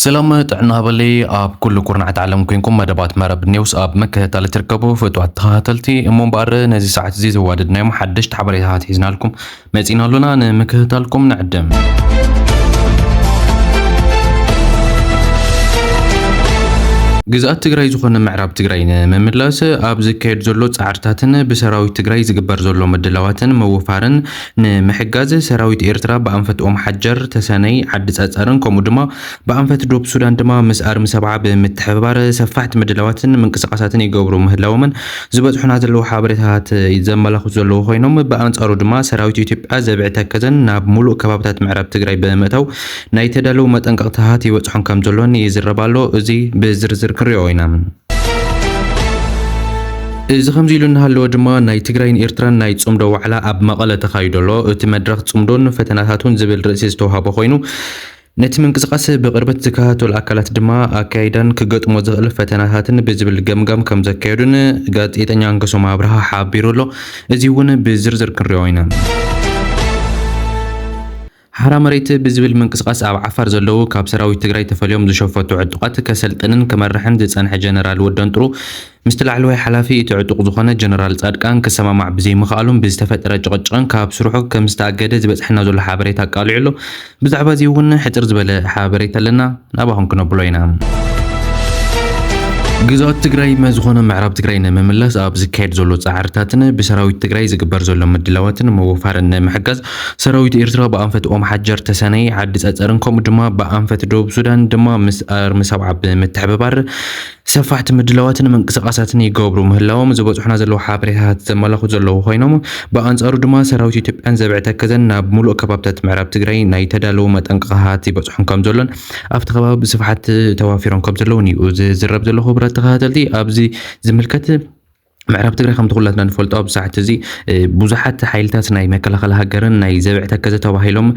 ሰላም ጥዕና ሃበለይ ኣብ ኩሉ ኩርናዓት ዓለም ኮንኩም መደባት መረብ ኒውስ ኣብ ምክትታል ትርከቡ ፍጡዋት ተኸታተልቲ። እሞ እምበኣር ነዚ ሰዓት እዚ ዘዋደድናዮም ሓደሽቲ ሓበሬታታት ሒዝናልኩም መጺና ኣሎና፣ ንምክትታልኩም ንዕድም። ግዝኣት ትግራይ ዝኾነ ምዕራብ ትግራይ ንምምላስ ኣብ ዝካየድ ዘሎ ጻዕርታትን ብሰራዊት ትግራይ ዝግበር ዘሎ ምድላዋትን ምውፋርን ንምሕጋዝ ሰራዊት ኤርትራ ብኣንፈት ኦም ሓጀር፣ ተሰነይ፣ ዓዲ ጸጸርን ከምኡ ድማ ብኣንፈት ዶብ ሱዳን ድማ ምስ ኣርሚ ሰብዓ ብምትሕብባር ሰፋሕቲ ምድላዋትን ምንቅስቃሳትን ይገብሩ ምህላዎምን ዝበጽሑና ዘለዉ ሓበሬታታት ዘመላኽቱ ዘለዉ ኮይኖም፣ ብኣንጻሩ ድማ ሰራዊት ኢትዮጵያ ዘብዒ ተከዘን ናብ ሙሉእ ከባብታት ምዕራብ ትግራይ ብምእታው ናይ ተዳለዉ መጠንቀቕታታት ይበጽሖም ከም ዘሎን ይዝረብ ኣሎ። እዚ ብዝርዝር ክንሪኦ ኢና። እዚ ከምዚ ኢሉ እናሃለወ ድማ ናይ ትግራይን ኤርትራን ናይ ጽምዶ ዋዕላ ኣብ መቐለ ተኻይዶ ኣሎ። እቲ መድረኽ ጽምዶን ፈተናታቱን ዝብል ርእሲ ዝተዋህቦ ኮይኑ፣ ነቲ ምንቅስቃስ ብቕርበት ዝከታተሉ ኣካላት ድማ ኣካይዳን ክገጥሞ ዝኽእል ፈተናታትን ብዝብል ገምጋም ከም ዘካየዱን ጋዜጠኛ ኣንገሶም ኣብርሃ ሓቢሩ ኣሎ። እዚ እውን ብዝርዝር ክንሪኦ ኢና። ሓራ መሬት ብዝብል ምንቅስቃስ ኣብ ዓፋር ዘለዉ ካብ ሰራዊት ትግራይ ተፈልዮም ዝሸፈቱ ዕጡቓት ከሰልጥንን ክመርሕን ዝጸንሐ ጀነራል ወደንጥሩ ምስቲ ላዕለዋይ ሓላፊ እቲ ዕጡቕ ዝኾነ ጀነራል ጻድቃን ክሰማማዕ ብዘይምኽኣሉን ብዝተፈጠረ ጭቕጭቕን ካብ ስርሑ ከም ዝተኣገደ ዝበጽሐና ዘሎ ሓበሬታ ኣቃሊዑ ኣሎ። ብዛዕባ እዚ እውን ሕጽር ዝበለ ሓበሬታ ኣለና፣ ናባኹም ክነብሎ ኢና። ግዝኣት ትግራይ መ ዝኾነ ምዕራብ ትግራይ ንምምላስ ኣብ ዝካየድ ዘሎ ጻዕርታትን ብሰራዊት ትግራይ ዝግበር ዘሎ ምድላዋትን ምውፋርን ንምሕጋዝ ሰራዊት ኤርትራ ብኣንፈት ኦም ሓጀር፣ ተሰነይ፣ ዓዲ ጸጸርን ከምኡ ድማ ብኣንፈት ደቡብ ሱዳን ድማ ምስ ኣርሚ ሰብዓ ብምትሕብባር ሰፋሕቲ ምድላዋትን ምንቅስቃሳትን ይገብሩ ምህላዎም ዝበጽሑና ዘለዉ ሓበሬታታት ዘመላኽቱ ዘለዉ ኮይኖም፣ ብኣንጻሩ ድማ ሰራዊት ኢትዮጵያን ዘብዒ ተከዘን ናብ ሙሉእ ከባብታት ምዕራብ ትግራይ ናይ ተዳለዉ መጠንቀቕታታት ይበጽሖም ከም ዘሎን ኣብቲ ከባቢ ብስፍሓት ተዋፊሮም ከም ዘለዉን እዩ ዝዝረብ ዘሎ። ክቡራት ተኸታተልቲ፣ ኣብዚ ዝምልከት ምዕራብ ትግራይ ከምቲ ኩላትና ንፈልጦ ኣብዚ ሰዓት እዚ፣ እ፣ ብዙሓት ሓይልታት ናይ መከላኸሊ ሃገርን ናይ ዘብዒ ተከዘ ተባሂሎም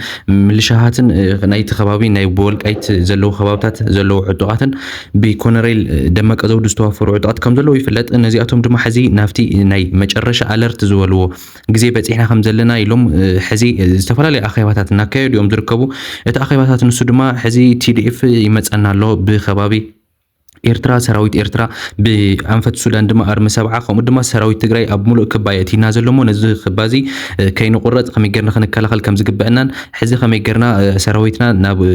ምልሻታትን፣ እ፣ ናይቲ ከባቢ ናይ ብወልቃይት ዘለዉ ከባብታት ዘለዉ ዕጡቓትን ብኮነሬል፣ እ፣ ደመቀ ዘውዱ ዝተዋፈሩ ዕጡቓት ከም ዘለዉ ይፍለጥ። ነዚኣቶም ድማ ሕዚ ናብቲ ናይ መጨረሻ ኣለርት ዝበልዎ ግዜ በጺሕና ከም ዘለና ኢሎም፣ እ፣ ሕዚ፣ እ፣ ዝተፈላለዩ ኣኼባታት እናካየዱ እዮም ዝርከቡ። እቲ ኣኼባታት ንሱ ድማ ሕዚ ቲ ዲ ኤፍ ይመጸና ኣሎ ብከባቢ ኤርትራ፣ ሰራዊት ኤርትራ ብኣንፈት ሱዳን ድማ ኣርሚ ሰብዓ፣ ከምኡ ድማ ሰራዊት ትግራይ ኣብ ሙሉእ ክባ የእቲና ዘሎ እሞ፣ ነዚ ክባ እዚ፣ እ፣ ከይንቁረጽ ከመይ ጌርና ክንከላኸል ከም ዝግበአናን፣ ሕዚ ከመይ ጌርና፣ እ፣ ሰራዊትና ናብ፣ እ፣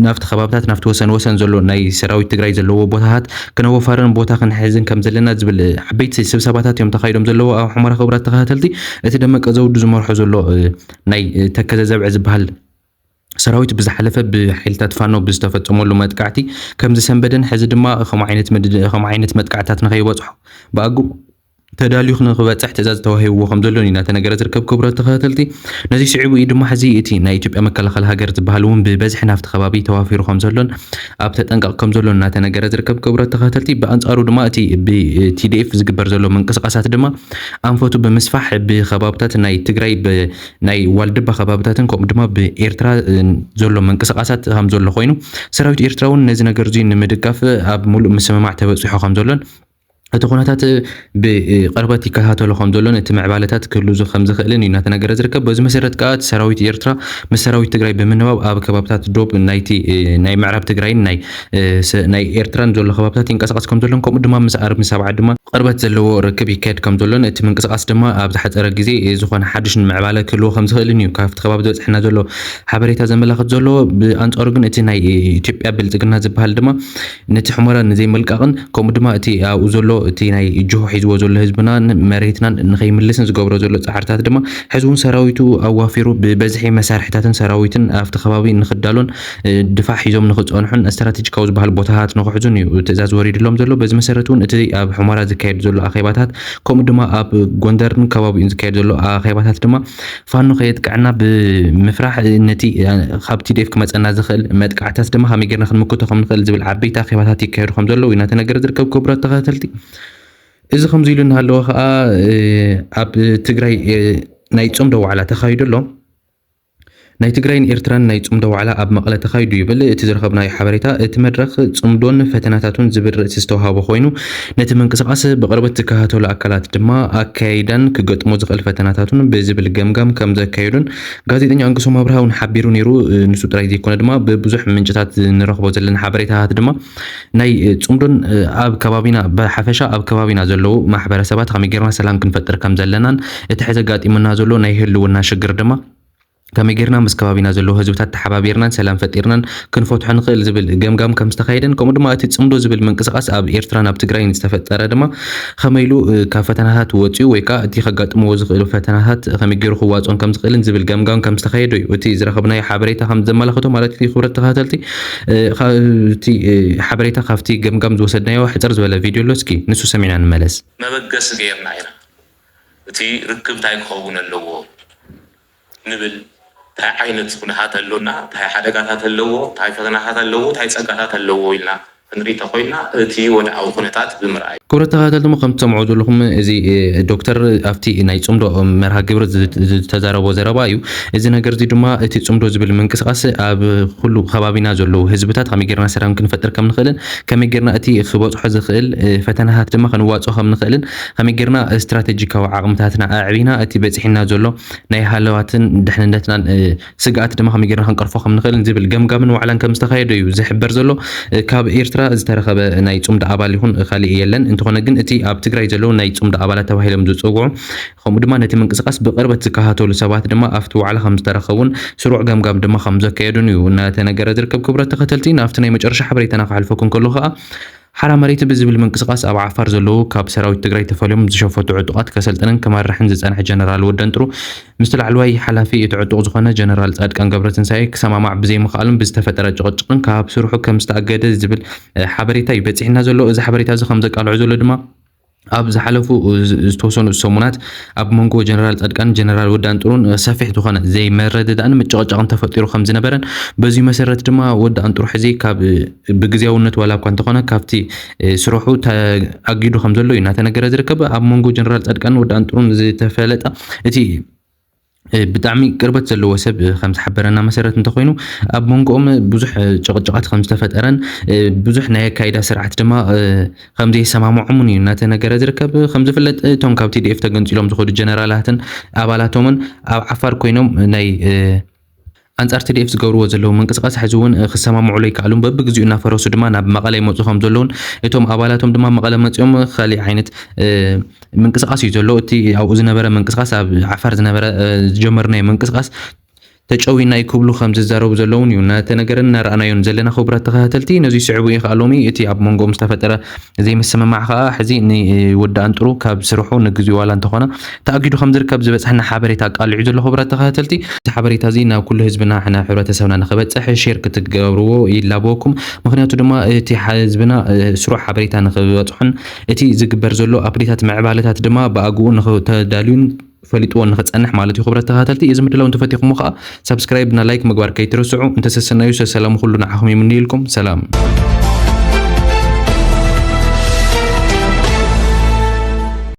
ናብቲ ከባብታት፣ ናብቲ ወሰን ወሰን ዘሎ ናይ ሰራዊት ትግራይ ዘለዎ ቦታታት ክነወፋርን ቦታ ክንሕዝን ከም ዘለና ዝብል፣ እ፣ ዓበይቲ ስብሰባታት እዮም ተኻይዶም ዘለዉ ኣብ ሑመራ። ክቡራት ተኸታተልቲ፣ እቲ ደመቀ ዘውዱ ዝመርሖ ዘሎ፣ እ፣ ናይ፣ እ፣ ተከዘ ዘብዒ ዝበሃል ሰራዊት ብዝሓለፈ ብሓይልታት ፋኖ ብዝተፈጸመሉ መጥቃዕቲ ከም ዝሰንበደን፣ ሕዚ ድማ ከምኡ ዓይነት ምድ-፣ ከምኡ ዓይነት መጥቃዕትታት ንኸይበጽሖ ብኣግኡ ተዳልዩ ንክበጽሕ ትእዛዝ ተዋሂብዎ ከም ዘሎን እዩ እናተነገረ ዝርከብ። ክቡራት ተኸታተልቲ፣ ነዚ ስዒቡ እዩ ድማ ሕዚ እቲ ናይ ኢትዮጵያ መከላኸሊ ሃገር ዝበሃል እውን ብበዝሒ ናብቲ ከባቢ ተዋፊሩ ከም ዘሎን ኣብ ተጠንቀቕ ከም ዘሎን እናተነገረ ዝርከብ። ክቡራት ተኸታተልቲ፣ ብኣንጻሩ ድማ እቲ ብ-፣ ቲ ዲ ኤፍ ዝግበር ዘሎ ምንቅስቃሳት ድማ ኣንፈቱ ብምስፋሕ ብከባብታት ናይ ትግራይ ብ-፣ ናይ ዋልድባ ከባብታትን ከምኡ ድማ ብኤርትራ፣ እ፣ ዘሎ ምንቅስቃሳት ከም ዘሎ ኮይኑ፣ ሰራዊት ኤርትራ እውን ነዚ ነገር እዚ ንምድጋፍ ኣብ ሙሉእ ምስምማዕ ተበጺሑ ከም ዘሎን እቲ ኩነታት ብቅርበት ይከታተሎ ከም ዘሎን እቲ ምዕባለታት ክህሉ ዝ-፣ ከም ዝኽእልን እዩ እናተነገረ ዝርከብ። በዚ መሰረት ከኣ እቲ ሰራዊት ኤርትራ ምስ ሰራዊት ትግራይ ብምንባብ ኣብ ከባብታት ዶብ ናይቲ፣ እ፣ ናይ ምዕራብ ትግራይን ናይ፣ እ፣ ስ-፣ ናይ ኤርትራን ዘሎ ከባብታት ይንቀሳቐስ ከም ዘሎን ከምኡ ድማ ምስ ኣርሚ ሰብዓ ድማ ቅርበት ዘለዎ ርክብ ይካየድ ከም ዘሎን እቲ ምንቅስቃስ ድማ ኣብ ዝሓጸረ ግዜ ዝኾነ ሓድሽ ንምዕባለ ክህልዎ ከም ዝኽእልን እዩ ካብቲ ከባቢ ዝበጽሐና ዘሎ ሓበሬታ ዘመላኽት ዘሎ። ብኣንጻሩ ግን እቲ ናይ ኢትዮጵያ ብልጽግና ዝበሃል ድማ ነቲ ሑመራ ንዘይምልቃቕን ከምኡ ድማ እቲ ኣብኡ ዘሎ እቲ ናይ ጅሆ ሒዝዎ ዘሎ ህዝብናን መሬትናን ንኸይምልስን ዝገብሮ ዘሎ ጻዕርታት ድማ ሕዚ እውን ሰራዊቱ ኣዋፊሩ ብበዝሒ መሳርሕታትን ሰራዊትን ኣብቲ ከባቢ ንኽዳሎን፣ እ፣ ድፋዕ ሒዞም ንኽጸንሑን ስትራቴጂካዊ ዝበሃል ቦታታት ንኽሕዙን እዩ ትእዛዝ ወሪድሎም ዘሎ። በዚ መሰረት እውን እቲ ኣብ ሑመራ ዝካየድ ዘሎ ኣኼባታት ከምኡ ድማ ኣብ ጎንደርን ከባቢኡን ዝካየድ ዘሎ ኣኼባታት ድማ ፋኖ ከየጥቅዐና ብምፍራሕ ነቲ፣ እ፣ ካብ ቲ ዲ ኤፍ ክመጸና ዝኽእል መጥቃዕታት ድማ ከመይ ጌርና ክንምክቶ ከም ንኽእል ዝብል ዓበይቲ ኣኼባታት ይካየዱ ከም ዘለዉ እዩ እናተነገረ ዝርከብ። ክቡራት ተኸታተልቲ፣ እዚ ከምዚ ኢሉ እናሃለወ ከኣ፣ እ፣ ኣብ ትግራይ፣ እ፣ ናይ ጽምዶ ዋዕላ ተኻይዱ ኣሎ። ናይ ትግራይን ኤርትራን ናይ ጽምዶ ዋዕላ ኣብ መቐለ ተኻይዱ ይብል እቲ ዝረኸብናዮ ሓበሬታ። እቲ መድረኽ ጽምዶን ፈተናታቱን ዝብል ርእሲ ዝተዋህቦ ኮይኑ፣ ነቲ ምንቅስቓስ ብቕርበት ዝከታተሉ ኣካላት ድማ ኣካይዳን ክገጥሞ ዝኽእል ፈተናታቱን ብዝብል ገምጋም ከም ዘካየዱን ጋዜጠኛ ኣንግሶም ኣብርሃ እውን ሓቢሩ ነይሩ። ንሱ ጥራይ ዘይኮነ ድማ ብብዙሕ ምንጭታት ንረኽቦ ዘለና ሓበሬታታት ድማ ናይ ጽምዶን ኣብ ከባቢና ብሓፈሻ ኣብ ከባቢና ዘለዉ ማሕበረሰባት ከመይ ጌርና ሰላም ክንፈጥር ከም ዘለናን እቲ ሕዚ ኣጋጢሙና ዘሎ ናይ ህልውና ሽግር ድማ ከመይ ጌርና ምስ ከባቢና ዘለዉ ህዝብታት ተሓባቢርናን ሰላም ፈጢርናን ክንፈትሖ ንኽእል ዝብል ገምጋም ከም ዝተኻየደን ከምኡ ድማ እቲ ጽምዶ ዝብል ምንቅስቓስ ኣብ ኤርትራን ኣብ ትግራይን ዝተፈጠረ ድማ ከመይ ኢሉ ካብ ፈተናታት ወፂኡ ወይ ከዓ እቲ ከጋጥምዎ ዝኽእሉ ፈተናታት ከመይ ገይሩ ክዋፅኦን ከም ዝኽእልን ዝብል ገምጋም ከም ዝተኻየደ እዩ እቲ ዝረኸብናዮ ሓበሬታ ከም ዘመላኽቶ ማለት እዩ። ክብረት ተኸታተልቲ እቲ ሓበሬታ ካብቲ ገምጋም ዝወሰድናዮ ሕፅር ዝበለ ቪድዮ ኣሎ፣ እስኪ ንሱ ሰሚዕና ንመለስ። መበገሲ ገይርና ኢና። እቲ ርክብ እንታይ ክኸውን ኣለዎ ንብል፣ እንታይ ዓይነት ኩነታት ኣሎና፣ እንታይ ሓደጋታት ኣለዎ፣ እንታይ ፈተናታት ኣለዎ፣ እንታይ ፀጋታት ኣለዎ ኢልና ክንርኢ ተኮይና እቲ ወድዓዊ ኩነታት ብምርኣይ። ክብረት ተኸታተልቲ እሞ ከም ትሰምዑ ዘለኹም እዚ ዶክተር ኣብቲ ናይ ፅምዶ መርሃ ግብሪ ዝተዛረቦ ዘረባ እዩ። እዚ ነገር እዚ ድማ እቲ ፅምዶ ዝብል ምንቅስቃስ ኣብ ኩሉ ከባቢና ዘለዉ ህዝብታት ከመይ ጌርና ሰላም ክንፈጥር ከም ንኽእልን ከመይ ጌርና እቲ ክበፅሖ ዝኽእል ፈተናታት ድማ ክንዋፅኦ ከም ንኽእልን ከመይ ጌርና ስትራቴጂካዊ ዓቕምታትና ኣዕቢና እቲ በፂሕና ዘሎ ናይ ሃለዋትን ድሕንነትናን ስግኣት ድማ ከመይ ጌርና ክንቀርፎ ከም ንኽእልን ዝብል ገምጋምን ዋዕላን ከም ዝተኻየደ እዩ ዝሕበር ዘሎ። ካብ ኤርትራ ዝተረኸበ ናይ ጽምዶ ኣባል ይኹን ካሊእ የለን። እንተኾነ ግን እቲ ኣብ ትግራይ ዘለዉ ናይ ጽምዶ ኣባላት ተባሂሎም ዝጽውዑ ከምኡ ድማ ነቲ ምንቅስቃስ ብቕርበት ዝከታተሉ ሰባት ድማ ኣብቲ ዋዕላ ከም ዝተረኸቡን ስሩዕ ገምጋም ድማ ከም ዘካየዱን እዩ እናተነገረ ዝርከብ። ክብረት ተኸተልቲ ናብቲ ናይ መጨረሻ ሓበሬታና ክሓልፈኩም ከሎ ከዓ ሓራ መሬት ብዝብል ምንቅስቃስ ኣብ ዓፋር ዘለዉ ካብ ሰራዊት ትግራይ ተፈልዮም ዝሸፈቱ ዕጡቃት ከሰልጥንን ክመርሕን ዝፀንሐ ጀነራል ወደንጥሩ ምስቲ ላዕለዋይ ሓላፊ እቲ ዕጡቅ ዝኾነ ጀነራል ፃድቃን ገብረትንሳኤ ክሰማማዕ ብዘይምኽኣሉን ብዝተፈጠረ ጭቅጭቅን ካብ ስርሑ ከም ዝተኣገደ ዝብል ሓበሬታ እዩ በፂሕና ዘሎ። እዚ ሓበሬታ እዚ ከም ዘቃልዖ ዘሎ ድማ ኣብ ዝሓለፉ ዝተወሰኑ ሰሙናት ኣብ መንጎ ጀነራል ፃድቃን ጀነራል ወዲ ኣንጥሩን ሰፊሕ ዝኾነ ዘይመረድዳእን ምጭቕጫቕን ተፈጢሩ ከም ዝነበረን በዚ መሰረት ድማ ወዲ ኣንጥሩ ሕዚ ካብ ብግዜያውነት ዋላ እኳ እንተኾነ ካብቲ ስርሑ ተኣጊዱ ከም ዘሎ እዩ እናተነገረ ዝርከብ። ኣብ መንጎ ጀነራል ፃድቃን ወዲ ኣንጥሩን ዝተፈለጠ እቲ ብጣዕሚ ቅርበት ዘለዎ ሰብ ከም ዝሓበረና መሰረት እንተኮይኑ ኣብ መንጎኦም ብዙሕ ጭቕጭቓት ከም ዝተፈጠረን ብዙሕ ናይ ኣካይዳ ስርዓት ድማ ከም ዘይሰማምዖምን እዩ እናተነገረ ዝርከብ። ከም ዝፍለጥ እቶም ካብ ቲዲኤፍ ተገንፂሎም ዝኸዱ ጀነራላትን ኣባላቶምን ኣብ ዓፋር ኮይኖም ናይ ኣንጻር ቲዲኤፍ ዝገብርዎ ዘለዉ ምንቅስቃስ ሕዚ እውን ክሰማምዑ ለይከኣሉን በብግዚኡ እናፈረሱ ድማ ናብ መቐለ ይመፁ ከም ዘለውን እቶም ኣባላቶም ድማ መቐለ መፂኦም ካሊእ ዓይነት ምንቅስቃስ እዩ ዘሎ። እቲ ኣብኡ ዝነበረ ምንቅስቃስ ኣብ ዓፋር ዝነበረ ዝጀመርናዮ ምንቅስቃስ ተጨዊና እዩ ክብሉ ከም ዝዛረቡ ዘለውን እዩ እናተነገረን እናረኣናዮን ዘለና። ክቡራት ተኸታተልቲ ነዚ ስዕቡ እዩ ከዓ ሎሚ እቲ ኣብ መንጎኦም ዝተፈጠረ ዘይምስምማዕ ከዓ ሕዚ ንወዲ ኣንጥሩ ካብ ስርሑ ንግዚኡ ዋላ እንተኾነ ተኣጊዱ ከም ዝርከብ ዝበፅሐና ሓበሬታ ኣቃሊዑ ዘሎ። ክቡራት ተኸታተልቲ እቲ ሓበሬታ እዚ ናብ ኩሉ ህዝብና ሕነ ሕብረተሰብና ንክበፅሕ ሼር ክትገብርዎ ይላበወኩም። ምክንያቱ ድማ እቲ ህዝብና ስሩዕ ሓበሬታ ንክበፅሑን እቲ ዝግበር ዘሎ ኣፕዴታት ምዕባለታት ድማ ብኣግኡ ንክተዳልዩን ፈሊጥዎ ንክፀንሕ ማለት እዩ። ክብረት ተኸታተልቲ እዚ ምድላው እንተፈቲኹሞ ከዓ ሳብስክራይብ እና ላይክ ምግባር ከይትረስዑ። እንተሰሰናዩ ሰሰላሙ ኩሉ ንዓኹም ይምንይልኩም። ሰላም።